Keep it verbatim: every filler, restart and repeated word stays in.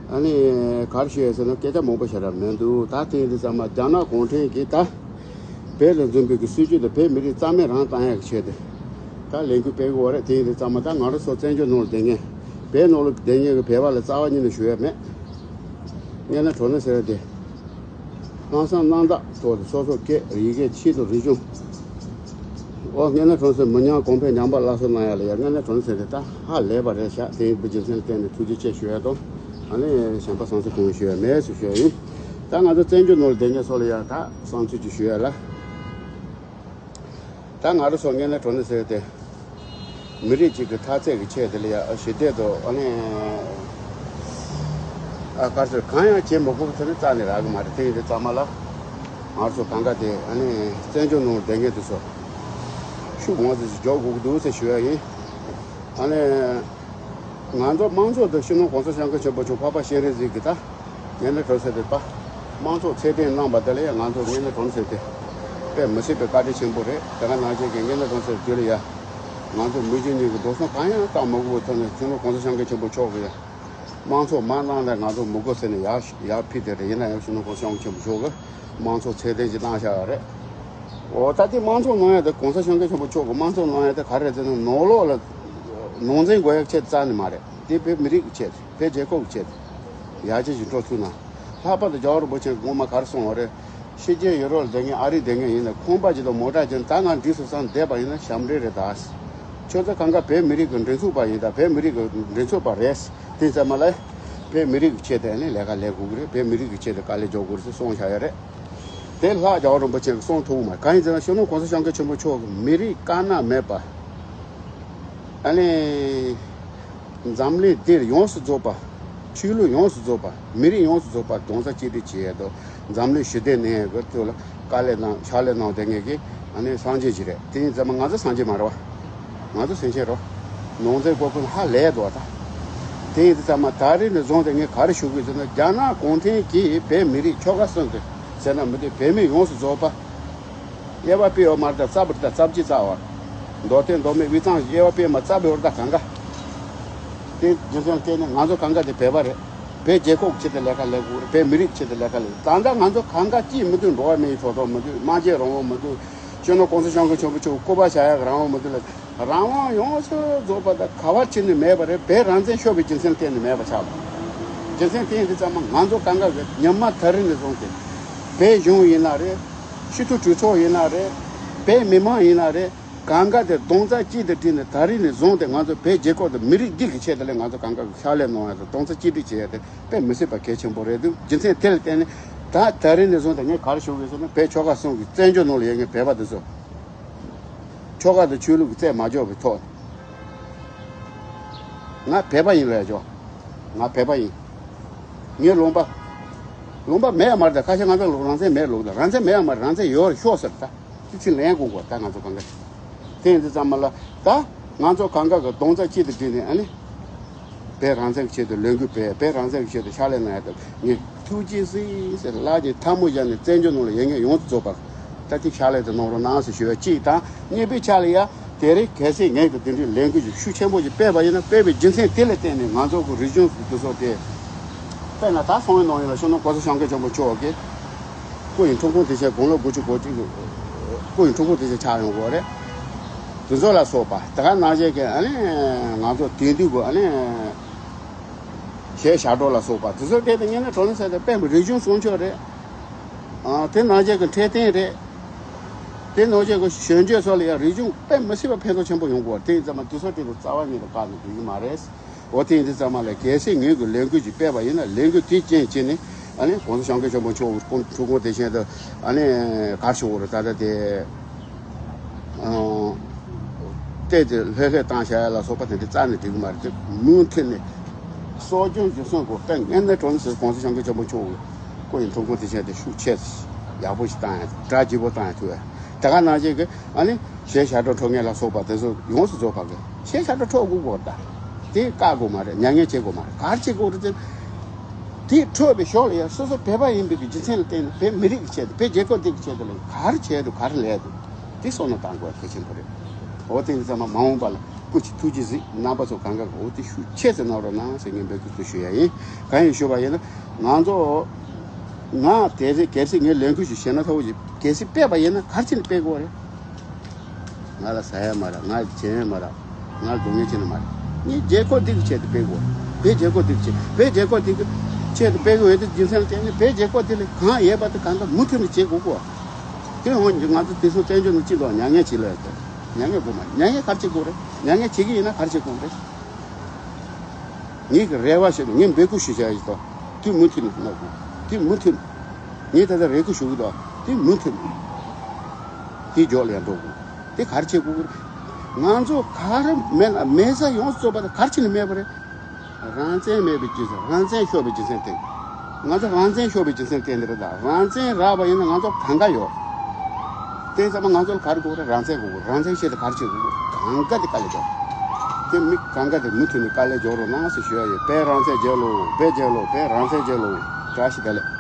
ཨ་ནི་ག་རེ་ཞུ་ཡ་ཟེར་ན་སྐད་ཆ་མང་པོ་བཤད་ར་མི་འདུག་ད་དེ་ཡིན་དུས་ཙམ་མ་རྒྱ་ནག་གུང་ཁྲན་གྱིས་ད་བོད་ལ་འཛིན་པའི་གི་སྲིད་ཇུས་དེ་བོད་མི་རིགས་རྩ་མེད་རང་བཏང་ཡག་གི་ཆེད་དུ་ད་ལས་འགུལ་སྤེལ་གི་ཡོད་རེད། དེ་ཡིན་དུས་ཙམ་མ་ད་ང་རང་ཚོ་བཙན་བྱོལ་ནང་ལ་བསྡད་མཁན་བོད་ནང་ལ་བསྡད་མཁན་གི་བོད་པ་ལ་རྩ་བ་ཉིད་ནས་ཞུ་ཡ་མེད། དངོས་གནས་དྲང་གནས་ཟེར་ཡ་དེ། ལྷག་བསམ་རྣམ་དག་ཐོག་ནས་སོ་སོ་སྐད་ཡི་གེ་ཆེད་དུ་རིག་གཞུང་། ཨོ་དངོས་གནས་དྲང་གནས་མི་ཉམས་གོང་འཕེལ་ཉམས་པ་སླར་གསོ་གནང་ཡ་ལ་ཡ་དངོས་གནས་དྲང་གནས་ཟེར་ཏེ་ད་ཧ་ལས་པ་རེད་ཤག་དེ་ཡིན་པའི་རྒྱུ་མཚན་ལ་བརྟེན་ནས་ཐུགས་རྗེ་ཆེ་ཞུ་ཡ་དང་། ཨ་ནི་གཞན་པ་བསམ་ཚུལ་གང་ཡང་ཞུ་ཡ་མེད་ཟེར་ཞུ་ཡ་ཡིན། ད་ང་ཚོ་བཙན་བྱོལ་ནང་ལ་བསྡད་མཁན་ཚོ་ལ་ཡ་ད་བསམ་ཚུལ་ཅིག་ཞུ་ཡ་ལ། ད་ང་རང་ཚོ་དངོས་གནས་དྲང་གནས་ཟེར་ཏེ། མི་རིགས་གཅིག་གི་འཐབ་རྩོད་ཀྱི་ཆེད་དེ་ལ་ཡ་ཞི་བདེ་དང་ཨ་ནི། ཨ་དཀར་ཟུར་གང་ཡང་བྱེད་མི་དགོས་པ་དེ་ནི་རྩ་ནས་རག་གི་མ་རེད། དེ་ཡིན་དུས་ཙམ་མ་ལ། ང་ཚོ་གང་ག་དེ་ཨ་ནི་བཙན་བྱོལ་ནང་བསྡད་མཁན་དེ་ཚོ། ཤུགས་མང་ཙམ་ཞིག་རྒྱག་དགོས་ཀྱི་འདུག་ཟེར་ཞུ་ཡ་ཡིན། ཨ་ནི། ང་ཚོ་དམངས་གཙོ་དང་སྤྱི་ནོར་གོང་ས་སྐྱབས་མགོན་ཆེན་པོ་མཆོག་འཕགས་པ་སྤྱན་རས་གཟིགས་ཀྱི་ད། དངོས་གནས་དྲང་གནས་ཟེར་ཏེ་ད། དམངས་གཙོ་ཚད་ལྡན་གནང་བ་དེ་ལ་ཡང་ང་ཚོ་དངོས་གནས་དྲང་གནས་ཟེར་ཏེ། དཔེ་མི་སྲིད་པའི་བཀའ་དྲིན་ཆེན་པོ་རེད། དེ་ག་ནང་བཞིན་གྱི་དངོས་གནས་དྲང་གནས་ཟེར་དུས་ལ་ཡ། ང་ཚོ་མི་རྒྱུ་གཉིས་ཀྱི་འགྲོ་སོང་གང་ཡང་བཏང་མ་དགོས་པའི་ཐོག་ནས་སྤྱི་ནོར་གོང་ས་སྐྱབས་མགོན་ཆེན་པོ་མཆོག་གིས་ཡ། དམངས་གཙོ་མ་གནང་ན་ང་ཚོ་མི་དགོས་ཟེར་ནས་ཡར་ཡར་ཕུལ་དེ་རེད། ཡིན་ན་ཡང་སྤྱི་ནོར་གོང་ས་སྐྱབས་མགོན་ཆེན་པོ་མཆོག་གིས་དམངས་གཙོ་ཚད་ལྡན་ཅིག་གནང་བཞག་ཡོད་རེད། འོ་ད་དེ་དམངས་གཙོ་གནང་ཡ་དེ་གོང་ས་སྐྱབས་མགོན་ཆེན་པོ་མཆོག་གིས་དམངས་གཙོ་གནང་ཡ་དེ་ག་རེ་རེད་ཟེར་ན་ནང་ལོགས་ལ་ནང་འཛིང་དགོས་ཡ་ཆེད་རྩ་ནས་མ་རེད། དེ་བོད་མི་རིགས་ཀྱི་ཆེད་དུ་བོད་རྒྱལ་ཁབ་ཀྱི་ཆེད་དུ་ཡར་རྒྱས་ཀྱི་འགྲོ་ཐུབ་ན། ལྷག་པར་དུ་རྒྱལ་བ་རིན་པོ་ཆེ་གིས་སྔོན་མ་ག་རེ་གསུངས་པ་རེད། ཕྱི་རྒྱལ་ཡུ་རོབ་ལ་བསྡད་མཁན་ཨ་རིར་བསྡད་མཁན་ཡིན་ན་ཁང་པ་ཅིག་དང་མོ་ཊ་ཅིག་ད་ང་འགྲིག་སོང་བསམ་བསྡད་པ་ཡིན་ན་ཞབས་འདྲེན་རེད་ད། ཁྱོད་ཚོ་གང་ག་བོད་མི་རིགས་ཀྱི་མགྲིན་ཚབ་པ་ཡིན་ད། བོད་མི་རིགས་ཀྱི་མགྲིན་ཚབ་པ་རེད། དེ་ཙམ་མ་ལ། བོད་མི་རིགས་ཀྱི་ཆེད་དུ་ནི་ལས་ཀ་ལས་དགོས་ཀྱི་རེད། བོད་མི་རིགས་ཀྱི་ཆེད་དུ་དཀའ་ལས་རྒྱག་དགོས་རེད་ཟེར་གསུངས་བཞག་ཡོད་རེད། དེ་ལྷག་རྒྱལ་བ་རིན་པོ་ཆེ་གིས་གསུངས་ཐུབ་ཀྱི་མ་རེད། གང་ཡིན་ཟེར་ན་སྤྱི་ནོར་གོང་ས་སྐྱབས་མགོན་ཆེན་པོ་མཆོག་གིས་མི་རིགས་དཀར་ནག་མེད་པ། ཨ་ནི། འཛམ་གླིང་འདིར་ཡོངས་སུ་རྫོགས་པ། ཆོས་ལུགས་ཡོངས་སུ་རྫོགས་པ། མི་རིགས་ཡོངས་སུ་རྫོགས་པ་རྡོག་རྩ་གཅིག་སྒྲིལ་བྱེད་ཡས་དང་འཛམ་གླིང་ཞི་བདེ་གནས་ཡས་ཀྱི་ཐོག་ལ་དཀའ་ལས་གནང་ཕྱག་ལས་གནང་བསྡད་མཁན་གྱི་ཨ་ནི་སངས་རྒྱས་ཅིག་རེད། དེ་ཡིན་ཙང་མ་ང་ཚོ་སངས་རྒྱས་མ་རེད་བ། ང་ཚོ་སེམས་ཅན་རོ། ནང་ཚན་སྐོར་ཁུལ་ཧ་ལས་འདུག་བ་ད། དེ་ཡིན་ཙང་མ་ད་རེས་ནས་བཟུང་སྟེ་ངས་ག་རེ་ཞུ་དགོས་ཟེར་ན་རྒྱ་ནག་གུང་ཁྲན་གྱིས་བོད་མི་རིགས་ཆོལ་ཁ་གསུམ་དུ་ཟེར་ན་མི་འདུག་བོད་མི་ཡོངས་སུ་རྫོགས་པ། དབྱེ་བ་སྤེལ་ཡོད་མ་རེད་ད། རྩ་བ་རེད་ད། རྩ་བརྒྱུད་རྩ་བ། མདོ་སྟོད་མདོ་སྨད་དབུས་གཙང་དབྱེ་བ་སྤེལ་མ་རྩ་བའི་བར་ད་གང་ག་དེ་རྒྱུ་མཚན་བརྟེན་ནས་ང་ཚོ་གང་ག་དེ་བོད་པ་རེད། བོད་རྒྱལ་ཁབ་ཀྱི་ཆེད་དུ་ལས་ཀ་ལས་དགོས་རེད། བོད་མི་རིགས་ཀྱི་ཆེད་དུ་ལས་ཀ་ལས། ད་ལྟ་ང་ཚོ་གང་ག་ཅིས་མི་འདུག་འགྲོ་བ་མིའི་ཐོབ་ཐང་མི་འདུག་སྨྲ་བརྗོད་རང་དབང་མི་འདུག་སྤྱི་ནོར་གོང་ས་སྐྱབས་མགོན་ཆེན་པོ་མཆོག་སྐུ་པར་བཞག་ཡག་རང་དབང་མི་འདུག་ལ། རང་དབང་ཡོངས་སུ་རྫོགས་པ་དང་ག་བ་ཕྱིན་ནས་མེད་པ་རེད། བོད་རང་བཙན་ཤོར་བའི་རྒྱུ་མཚན་བརྟེན་ནས་མེད་པ་ཆགས་པ། རྒྱུ་མཚན་དེ་ཡིན་དུས་ཙམ་མ་ང་ཚོ་གང་ག་གི་ཉི་མ་ད་རིང་ནས་བཟུང་སྟེ། བོད་གཞུང་ཡིན་ན་རེད། སྤྱི་འཐུས་གྲོས་ཚོགས་ཡིན་ན་རེད། བོད་མི་མང་ཡིན་ན་རེད། གང་ག་དེ་རྡོག་རྩ་གཅིག་ཏུ་བསྒྲིལ་ནས་ད་རིང་ནས་བཟུང་སྟེ་ང་ཚོ་བོད་རྒྱལ་ཁབ་དང་མི་རིགས་འདི་གི་ཆེད་དུ་ལས་ང་ཚོ་གང་ག་གི་ཕྱག་ལས་གནང་ཡ་དང་རྡོག་རྩ་གཅིག་སྒྲིལ་བྱེད་ཡ་དེ་དཔེ་མི་སྲིད་པ་གལ་ཆེན་པོ་རེད་འདུག་རྒྱུ་མཚན་དེ་ལ་བརྟེན་ནས་ད་ད་རིང་ནས་བཟུང་སྟེ་ངས་ག་རེ་ཞུ་དགོས་ཟེར་ན་བོད་ཆོལ་ཁ་གསུམ་གྱི་བཙན་བྱོལ་ནང་ལ་ཡོད་མཁན་བོད་པ་དེ་ཚོ། ཆོལ་ཁ་དང་ཆོས་ལུགས་ཀྱི་རྩོད་མ་འཇོག་པའི་ཐོག་ནས། ང་བོད་པ་ཡིན་ལབ་ཡ་ཆོག་ང་བོད་པ་ཡིན། ངའི་ལུང་པ། ལུང་པ་མེད་ཡ་མ་རེད་ད། ཁ་ཤས་ང་ཚོ་རང་བཙན་མེད་ལབ་ད། རང་བཙན་མེད་ཡ་མ་རེད། རང་བཙན་ཡོད་རེད་ཤོག་ཟེར་ད། དེ་ཚིག་ལན་དགོས་གོ་ད་ང་ཚོ་གང་ག་དེ་ཡིན་དུས་ཙམ་མ་ལ་ད། ང་ཚོ་གང་ག་གི་རྡོག་རྩ་གཅིག་ཏུ་བསྒྲིལ་ནས་ཨ་ནི། བོད་རང་བཙན་གྱི་ཆེད་དུ་ལས་འགུལ་སྤེལ། བོད་རང་བཙན་གྱི་ཆེད་དུ་ཕྱག་ལས་གནང་ཡ་དང་ངས་ཐུགས་རྗེ་གཟིགས་ཟེར་ལག་གི་ཐལ་མོ་སྦྱར་ནས་བཙན་བྱོལ་ནང་ལ་ཡོད་མཁན་ཡོངས་སུ་རྫོགས་པར་ད་ཐེངས་ཕྱག་ལས་དེ་གནང་རོགས་གནང་ཟེར་ཞུ་བ་གཅིག་དང་། གཉིས་པའི་ཆ་ལ་ཡ་དེ་རིང་གལ་སྲིད་ངས་ཀྱི་དེ་འདྲའི་ལས་འགུལ་ཞིག་ཤུགས་ཆེན་པོ་ཞིག་སྤེལ་བ་ཡིན་ན་སྤེལ་བའི་རྒྱུ་མཚན་དེ་ལ་བརྟེན་ནས་ང་ཚོ་གི་རིག་གཞུང་དེ་ཚོ་དེ་དཔེར་ན་ད་སོང་བའི་ནང་ཡིན་ལ་ཤོད་ན་གོང་ས་སྐྱབས་མགོན་ཆེན་པོ་མཆོག་གིས། སྐུ་ཡི་འཁྲུངས་སྐར་དེ་བཞིན་དགུང་ལོ་དགུ་བཅུ་གོ་གཅིག་གི་སྐུ་ཡི་འཁྲུངས་སྐར་དེ་བཞིན་ཆགས་ཡོང་གི་རེད། དེ་ཚོ་ལ་སོགས་པ་དེ་ག་ནང་བཞིན་གྱི་ཨ་ནི་ང་ཚོ་དེང་དུས་ཀྱི་ཨ་ནི་གཞས་ཞབས་བྲོ་ལ་སོགས་པ་དེ་ཚོ་དེ་དང་ངེས་ན་གྲོང་གསེབ་དེ་དཔེ་མི་རིག་གཞུང་སྲུང་སྐྱོབ་རེད། ཨ་དེ་ནང་བཞིན་གྱི་འཕྲོད་བསྟེན་རེད། དེ་ནང་བཞིན་གྱི་གཞོན་སྐྱེས་ཚོ་ལ་ཡང་རིག་གཞུང་དཔེ་མི་སྲིད་པ་ཕན་ཐོགས་ཆེན་པོ་ཡོང་གི་རེད། དེ་ཡིན་ཙང་མ་དེ་ཚོ་དེ་ཚོ་རྩ་བ་ཉིད་དུ་བཀག་ནས་འགྲིག་གི་མ་རེད། འོ་དེ་ཡིན་དུས་ཙམ་མ་ལ་གལ་སྲིད་ངོས་ཀྱི་ལས་འགུལ་ཅིག་སྤེལ་བ་ཡིན་ན་ལས་འགུལ་དེའི་རྐྱེན་བྱས་ནས་ཨ་ནི་གོང་ས་སྐྱབས་མགོན་ཆེན་པོ་མཆོག་གི་འཁྲུངས་སྐར་དེ་བཞིན་དུ་ཨ་ནི་ག་རེ་ཞུ་དགོས་རེད། ད་ལྟ་དེ་ཨང་བལྟས་ཏེ་ལྷོད་ལྷོད་བཏང་བྱ་ཡ་ལ་སོགས་པ་དེ་འདྲ་རྩ་ནས་འགྲིག་གི་མ་རེད། དེ་མུ་མཐུད་ནས་གསོ་སྐྱོང་རྒྱུན་སྲུང་དགོས། དཔེ་ངན་ནས་གྲོང་གསེབ་གོང་ས་སྐྱབས་མགོན་ཆེན་པོ་མཆོག་གི་སྐུ་ཡི་འཁྲུངས་སྐར་དེ་བཞིན་དུ་ཤུགས་ཆེ་ཡག་པོ་ཞིག་བཏང་ཡ་གྲ་རྒྱས་པོ་བཏང་ཡ་ཐུབ་ཡ་དེ་ག་ནང་བཞིན་གྱི་ཨ་ནི། གཞས་ཞབས་བྲོ་འཁྲབ་མཁན་ལ་སོགས་པ་དེ་ཚོ་ཡོངས་སུ་རྫོགས་པ་གི་གཞས་ཞབས་བྲོ་འཁྲབ་དགོས་གོ་ད། དེ་བཀག་དགོས་མ་རེད། མྱ་ངན་བྱེད་དགོས་མ་རེད། ག་རེ་བྱེད་དགོས་རེད་ཟེར། དེ་འཁྲབ་པའི་ཞོར་ལ་ཡང་སོ་སོ་བོད་པ་ཡིན་པའི་གི་རྒྱུ་མཚན་ལ་བརྟེན་ནས་བོད་མི་རིགས་ཀྱི་ཆེད་དུ་བོད་རྒྱལ་ཁབ་འདི་གི་ཆེད་དུ་ལ་ག་རེ་བྱས་འདུག་ག་རེ་ལས་འདུག་དེ་བསམ་བློ་བཏང་དགོས་གལ་ཆེན་པོ་རེད། འོ་དེ་ཚང་མ་མ་འོངས་པ་ལ་སྐུ་མཁྱེན་ཐུགས་རྗེ་གཟིགས། རྣམ་པ་ཚོ་གང་ག་འོ་དེ་ཤུགས་ཆེ་ཙམ་གནང་རོགས་གནང་ཟེར་ངས་འབོད་སྐུལ་དུ་ཞུ་ཡ་ཡིན། གང་ཡིན་ཞུ་བ་ཡིན་ན། ང་ཚོ་ང་དེ་རེད། གལ་སྲིད་ངས་ལས་འགུལ་ཞིག་བྱས་ན་ཚ་བོ་ཞིག་གལ་སྲིད་སྤེལ་བ་ཡིན་ན་ག་རེ་བྱས་ནས་སྤེལ་དགོས་རེད། ང་ལ་ཟ་ཡ་མ་རག་ང་ལ་བྱེད་ཡ་མ་རག་ང་ལ་སྡུག་བསྔལ་བྱེད་ནི་མ་རེད། ངས་རྒྱལ་ཁབ་འདི་གི་ཆེད་དུ་སྤེལ་དགོས། བོད་རྒྱལ་ཁབ་འདི་གི་ཆེད། བོད་རྒྱལ་ཁབ་འདི་གི་ཆེད་དུ་སྤེལ་དགོས་ཡོད་དེ་རྒྱུ་མཚན་ལ་བརྟེན་ནས་བོད་རྒྱལ་ཁབ་འདི་ལ་གང་ཡོད་པ་དེ་གང་ག་མུ་མཐུད་ནས་བྱེད་དགོས་གོ། དེ་འོན་ཀྱང་ང་ཚོ་དེང་སང་བཙན་བྱོལ་ནང་སྤྱི་ཚོགས་མྱ་ངན་བྱེད་ལ་ཡོད་དེ། མྱ་ངན་དགོས་མ་རེད། མྱ་ངན་ག་རེ་བྱེད་དགོས་རེད། མྱ་ངན་བྱེད་ཀྱི་ཡིན་ན་ག་རེ་བྱེད་དགོས་རེད། ངེད་ཀྱི་རེ་བ་ཞིག་ངས་འབོད་སྐུལ་ཞུ་བྱ་ཡིན་ཏོ། དེ་མུ་མཐུད་ནས་གནང་དགོས། དེ་མུ་མཐུད་ནས། ངས་ད་ལྟ་རེ་སྐུལ་ཞུ་གི་འདུག་དེ་མུ་མཐུད་ནས། དེ་འཇོག་ལ་ཡང་འགྲོ་དགོས། དེ་ག་རེ་བྱེད་དགོས་ཀྱི་རེད། ང་ཚོ་ག་རེ་མེད་ལ་མེད་ས་ཡོངས་སུ་རྫོགས་པ་དེ་ག་རེ་བྱས་ནས་མེད་པ་རེད། རང་བཙན་མེད་པའི་རྒྱུ་མཚན། རང་བཙན་ཤོར་བའི་རྒྱུ་མཚན་བརྟེན། ང་ཚོ་རང་བཙན་ཤོར་བའི་རྒྱུ་མཚན་བརྟེན་ནས་རེད་ད། རང་བཙན་རག་པ་ཡིན་ན་ང་ཚོ་གང་ག་ཡོད། དེ་ཚང་མ་ང་ཚོ་ལ་ག་རེ་དགོས་རེད། རང་བཙན་དགོས་རེད། རང་བཙན་ཆེད་དུ་ག་རེ་བྱེད་དགོས་རེད། གང་ག་དེ་དཀའ་ལས་རྒྱག་དེ་མི་གང་ག་དེ་མུ་མཐུད་ནས་དཀའ་ལས་རྒྱག་རོགས་གནང་ཟེར་ཞུ་ཡ་ཡོད། བོད་རང་བཙན་རྒྱལ་ལོ། བོད་རྒྱལ་ལོ། བོད་རང་བཙན་རྒྱལ་ལོ། བཀྲ་ཤིས་བདེ་ལེགས།